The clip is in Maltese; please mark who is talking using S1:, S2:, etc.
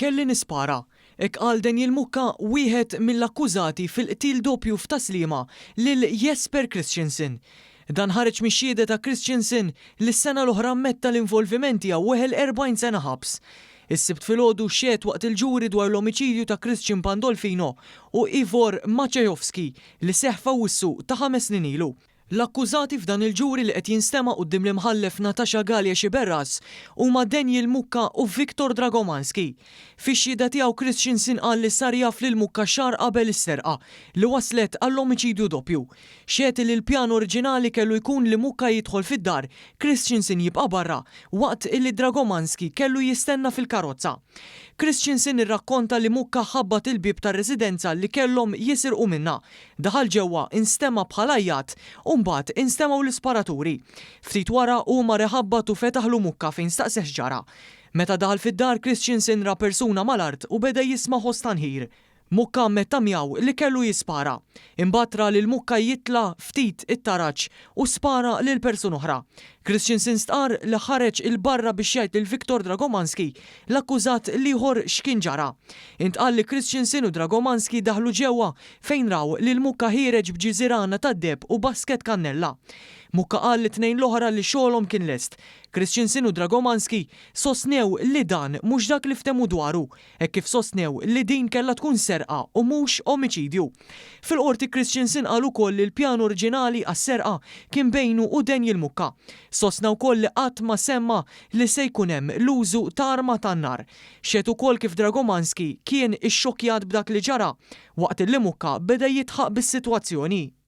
S1: kelli nispara. Hekk qal Daniel Mucca, wieħed mill-akkużati fil-qtil doppju f'Tas-Sliema lil Jesper Christensen. Dan ħareġ mix-xhieda ta' Christensen li s-sena l-oħra ammetta l-involviment tiegħu weħel 40 sena ħabs. Is-Sibt filgħodu xehed waqt il-ġuri dwar l-omiċidju ta' Christian Pandolfino u Ivor Maciejowski li seħħ f'Awwissu ta' ħames snin ilu. L-akkużati f'dan il-ġuri li qed jinstema' quddiem l-Imħallef Natasha Galea Sciberras huma Daniel Mucca u Viktor Dragomanski. Fix-xhieda tiegħu Christensen qal li sar jaf lil Mucca xahar qabel is-serqa li wasslet għall-omiċidju doppju. Xehed li l-pjan oriġinali kellu jkun li Mucca jidħol fid-dar, Christensen jibqa' barra, waqt illi Dragomanski kellu jistenna fil-karozza. Christensen irrakkonta li Mucca ħabbat il-bieb tar-residenza li kellhom jisirqu minnha. Daħal ġewwa, instema' bħal għajjat u mbagħad instemgħu l-isparaturi. Ftit wara hu mar iħabbat u fetaħlu Mucca fejn staqseh x'ġara. Meta daħal fid-dar Christensen ra persuna mal-art u beda jisma' ħoss ta' nħir. Mucca ammetta miegħu li kellu jispara. Imbagħad ra lil Mucca jitla' ftit it-taraġ u spara lil persuna oħra. Christensen stqarr li ħareġ 'il barra biex jgħid lil Viktor Dragomanski, l-akkużat l-ieħor x'kien ġara. Intqal li Christensen u Dragomanski daħlu ġewwa fejn raw lil Mucca ħiereġ b'ġiżirana tad-deheb u basket kannella. Mucca qal lit-tnejn l-oħra li xogħolhom kien lest. Christensen u Dragomanski sostnew li dan mhux dak li ftehmu dwaru hekk kif sostnew li din kellha tkun serqa u mhux omiċidju. Fil-Qorti Christensen qal ukoll li l-pjan oriġinali għas-serqa kien bejnu u Daniel Mucca. Sostna wkoll li qatt ma semma li se jkun hemm l-użu ta' arma tan-nar. Xehed ukoll kif Dragomanski kien ixxokkjat b'dak li ġara, waqt li Mucca beda jidħaq bis-sitwazzjoni.